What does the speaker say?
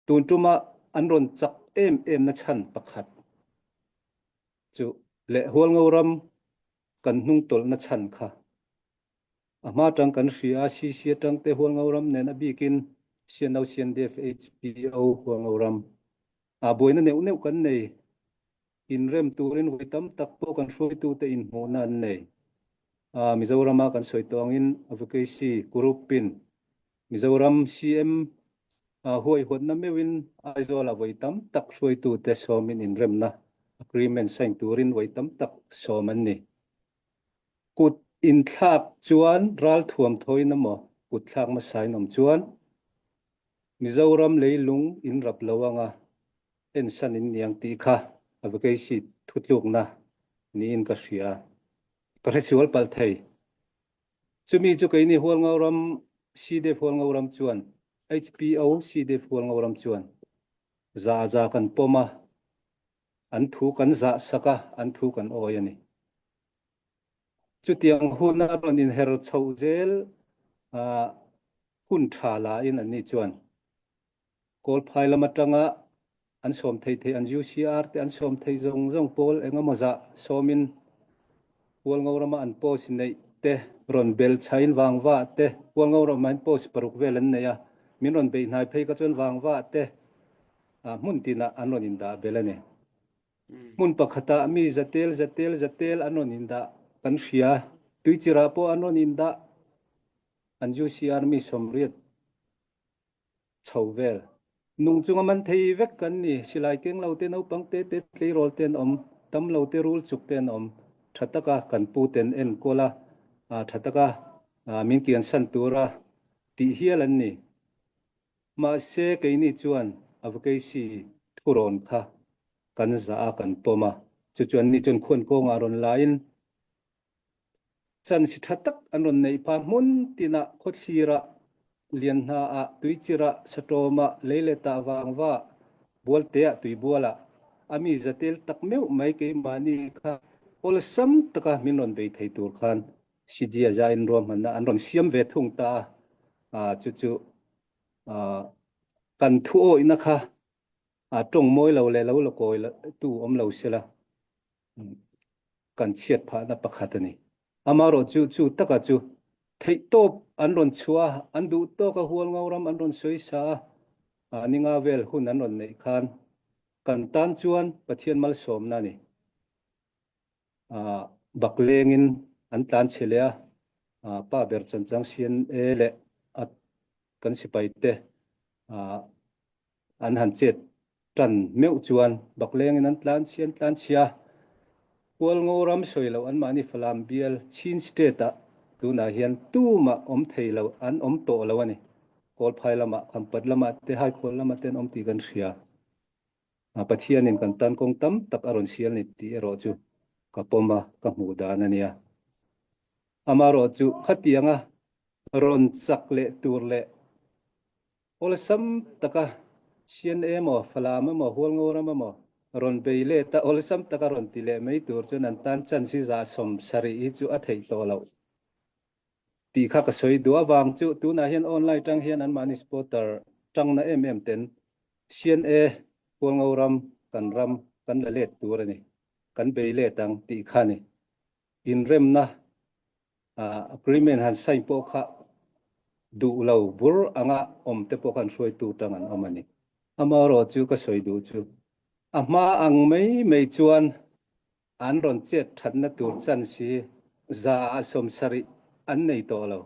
Tun ṭum ah an rawn cak em em na chan pakhat cu le Hualngo ram kan hnungtawlh na chan kha a hma ṭang kan hria CC ṭang te Hualngo ram nen a bikin CNO CNDF HPO Hualngo ram a buaina neuh neuh kan nei inrem turin voi tam tak pawh kan hruaitu te inhmuhna an nei. Mizoram ah kan sawi tawh angin Advocacy Group in Mizoram CM huaihawtna meuhin Aizawl ah voi tam tak hruaitu te sawmin inremna agreement sign turin voi tam tak sawm an ni. Kut inthlak chuan ralthuam thawiin emaw kut thlak hmasa in awm chuan Mizoram leilung in rap lo anga ensan in niang tih kha advocacy thutlukna niin ka hria. Ka hresual palh thei. Chumi chu keini Hualngo ram CDF Hualngo ram chuan HPO CDF Hualngo ram chuan za za kan pawm a, an thu kan zah sak a, an thu kan awi a ni. Chutiang hun a rawn inher chhoh zel hun tha lain anni chuan Kawlphai lam atanga an sawm thei thei an UCR te an sawm thei zawng zawng pawl engemaw zah sawmin Hualngo rama an post neih te rawn bel chhain vangva te Hualngo ramah hian post paruk vel an nei a, min rawn beih hnai phei kha chuan vangva te hmun tinah an rawn indah bel a ni. Hmun pakhatah mi zatel zatel zatel an rawn indah kan hria, tuichirah pawh an rawn indah an UCR mi 80 chho vel. Nung chunga man thei vek kan ni. Silai keng lo te, naupang te te, tleirawl te an awm, tam lo te, rul chuk te an awm. Tha taka kan pu ten enkawl a, tha taka min kiansan tura tih hial an ni. Mahse keini chuan advocacy thurawn kha kan zah a, kan pawm a. Chu chuan ni chuan khuan kawngah rawn lain Chansi tha tak an rawn neih phah hmun tinah khawthlirah, Lianhnaah, Tuichirah, Satawmah, Leiletah, Vangvah, Bualteah, Tuibualah a mi zatel tak meuh mai keimahni kha awlsam taka min rawn bei thei tur khan Sidia zain ruahmanna an rawn siam ve thung ta a, chu chu kan thu awihna kha tawng mawi lo leh lo la kawi tu awm lo sela. kan chhiat phahna pakhat a ni. Amaherawh chu chu taka chu theihtawp an rawn chhuah a, an duh tawk a Hualngo ram an rawn sawi sa a, ninga vel hun an rawn neih khan kan tan chuan Pathian malsawmna a ni. Bak lengin an tlan chhe leh a, pa ber chanchang CNA leh a kan sipaite An han chet tan meuh chuan baklengin an tlan chhia an tlan chhia. Hualngo ram sawi loh anmahni Falam bial Chin State ah tunah hian tumah awm thei lo an awm tawh lo a ni. Kawlphai lamah, Khampat lamah te, Haikhual lamah te an awm tih kan hria. Pathianin kan tan kawng tam tak a rawn sial ni tih erawh chu ka pawm a, ka hmuh dan a nia. Amaherawh chu khatianga rawn chak leh tur leh Awlsam taka CNA emaw, Falam emaw, Hualngo ram emaw rawn bei let a, awlsam taka rawn ti leh mai tur chuan an tan chance hi 70% hi chu a theih tawh loh tih kha ka sawi duh avang chu tunah hian online tang hian anmahni supporter tangna em em ten CNA, Hualngo ram, kan ram kan la let tur a ni, kan bei let ang tih kha a ni. Inremna Agreement han sign pawh kha duh lo bur anga awm te pawh khan hruaitu tang an awm a ni. Amaherawh chu ka sawi duh chu a hma ang mai mai chuan an rawn chet thatna tur chance hi 70% an nei tawh lo.